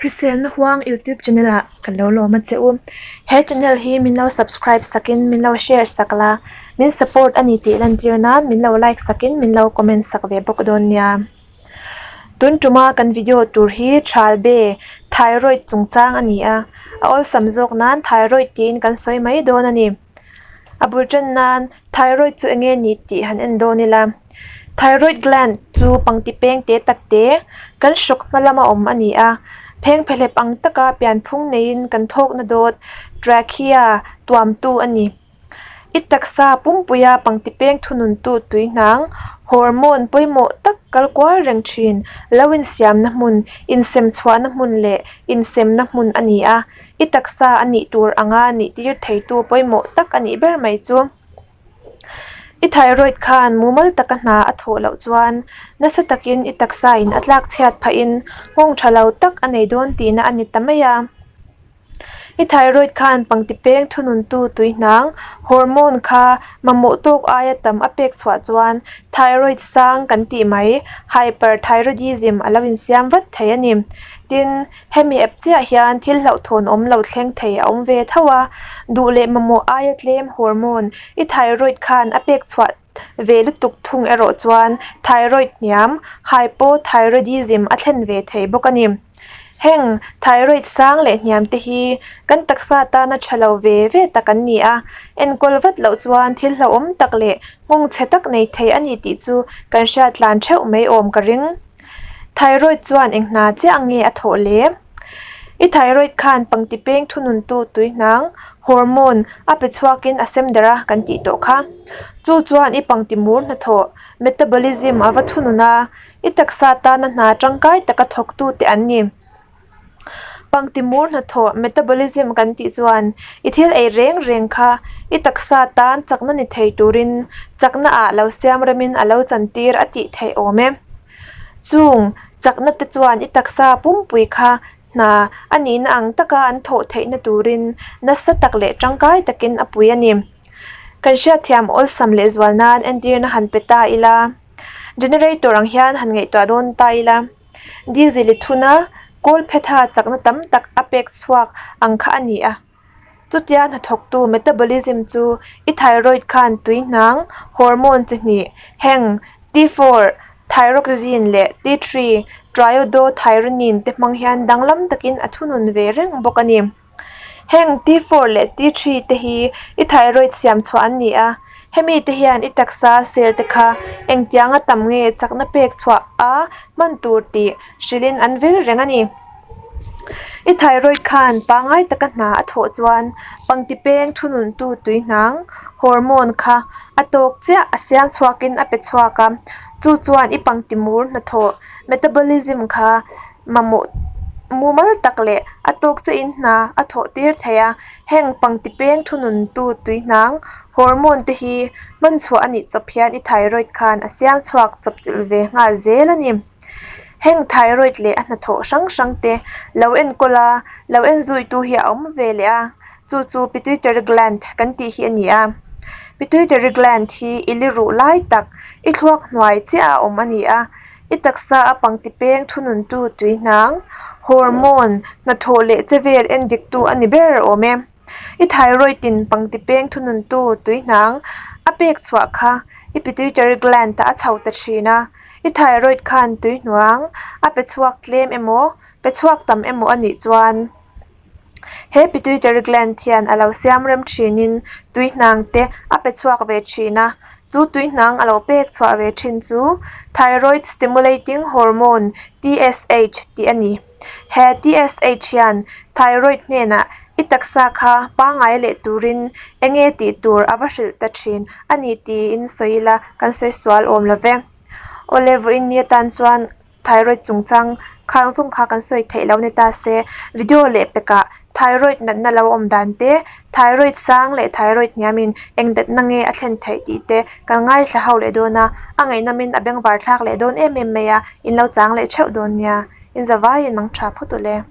Hriselna Huang YouTube channel ah ka lo lawm a che u. He channel hi min lo subscribe sakin min lo share sak la, min support a ni tih lantir nan min lo like sakin min lo comment sak ve bawk dawn nia. Tun tuma kan video tur hi Thalbe, Thyroid chungchang a ni a, a awlsam zawk nan Thyroid tiin kan sawi mai dawn a ni. A bul tan nan thyroid chu enge ni tih han en dawn ila. Thyroid gland chu pangti peng te tak te kan hrawk hma lama awm a ni a, pheng phehlep ang taka pianphung neiin kan thawkna dawt trachea tuamtu a ni. I taksa pumpuia pangti peng thununtu tuihnang, hormone, pawimawh tak kal kual reng thin lo insiamna hmun, insem chhuahna hmun leh insemna hmun a ni a. I taksa a nih tur anga nih tir theitu pawimawh tak a nih ber mai chu. I thyroid khan mumal taka hna a thawh loh chuan nasa takin i taksa in a tlak chhiat phahin nghawng tha lo tak a nei dawn tihna a ni ta mai a. I thyroid khan pangti peng thununtu tuihnang, hormone, kha mamawh tawk aia tam a pek chhuah chuan thyroid sang kan tih mai, hyperthyroidism, a lo insiam vat thei a ni. Tin, Hemi ep chiah hian thil hlauhthawn awm lo thleng thei a awm ve tho a, duh leh mamawh aia tlem hormone i thyroid khan a pek chhuah ve lutuk thung erawh chuan thyroid hniam, hypothyroidism, a thlen ve thei bawk a ni. Heng thyroid sang leh hniam te hi kan taksa tana tha lo ve ve tak an ni a, enkawl vat loh chuan thil hlauhawm tak leh nghawng chhe tak nei thei a ni tih chu kan hriat tlan theuh mai awm ka ring. Thyroid chuan eng hna chiah nge a thawh le? I thyroid khan pangti peng thununtu tuihnang, hormone, a pe chhuakin a sem darh a kan tih tawh kha. Chu chuan i pangti mur hnathawh, metabolism, a va thunun a, i taksa tana hna tangkai taka thawktute an ni. Pangti mur hnathawh, metabolism, kan tih chuan i thil ei reng reng kha i taksa tan chakna ni thei turin chakna ah lo siam remin a lo chantir a tih theih awm e. Chung chakna te chuan i taksa pumpui kha hna a nihna ang taka an thawh theihna turin nasa tak leh tangkai takin a pui a ni. Kan hriatthiam awlsam lehzual nan entirna han pe ta ila, generator ang hian han ngaihtuah dawn ta ila. Diesel i thun a, kawl phetha chakna tam tak a pek chhuak ang kha a ni a. Chutia hnathawktu metabolism chu i thyroid khan tui hnang, hormone, chi hnih, heng T4, thyroxine, leh T3, triiodothyronine, te hmang hian danglam takin a thunun ve reng bawk a ni. Heng T4 leh T3 te hi i thyroid siam chhuah an ni a, hemi te hian i taksa cell te kha engtianga tam nge chakna pek chhuah a hman tur tih hrilhin an vil reng a ni. I thyroid khan pangngai taka hna a thawh chuan pangti peng thununtu tuihnang, hormone, kha a tawk chiah a siam chhuakin a pe chhuak a, chu chuan i pangti mur hnathawh, metabolism, kha Mamawh mumal tak leh a tawk chiahin hna a thawh tir thei a, heng pangti peng thununtu tuihnang, hormone, te hi hman chhuah a nih chawp hian i thyroid khan a siam chhuak chawp chilh ve nghal zel a ni. Heng thyroid leh a hnathawh hrang hrang te lo enkawl a, lo enzuitu hi a awm ve leh a, chu chu pituitary gland kan tih hi a ni a. Pituitary gland hi i li ruh lai tak, i thluak hnuai chiah a awm a ni a. I taksa a pangti peng thununtu tuihnang, hormone, hnathawh leh che vel en diktu a ni ber awm e. I thyroid in pangti peng thununtu tuihnang a pek chhuah kha i pituitary gland ah a chho ta thin a. I thyroid khan tuihnuang a pe chhuak tlem emaw, pe chhuak tam emaw a nih chuan, He pituitary gland hian a lo siam rem thinin tuihnang te a pe chhuak ve thin a, chu tuihnang a lo pek chhuah ve thin chu thyroid stimulating hormone, TSH, tih a ni. He TSH hian thyroid hnenah i taksa kha pangngai leh turin enge tih tur a va hrilh ta thin a ni tiin sawi ila kan sawi sual awm lo ve. Awle vawiin ni atan chuan. Thyroid chungchang khang zawng kha kan sawi theih lo ni ta se, video leh pekah thyroid natna lo awm dan te, thyroid sang leh thyroid hniamin eng datna nge a thlen theih tih te kan ngaithla ho leh dawn a, a ngaihnawmin a bengvar thlak leh dawn em em mai a, in lo chang leh theuh dawn nia, in zavaiin mang tha phawt u le.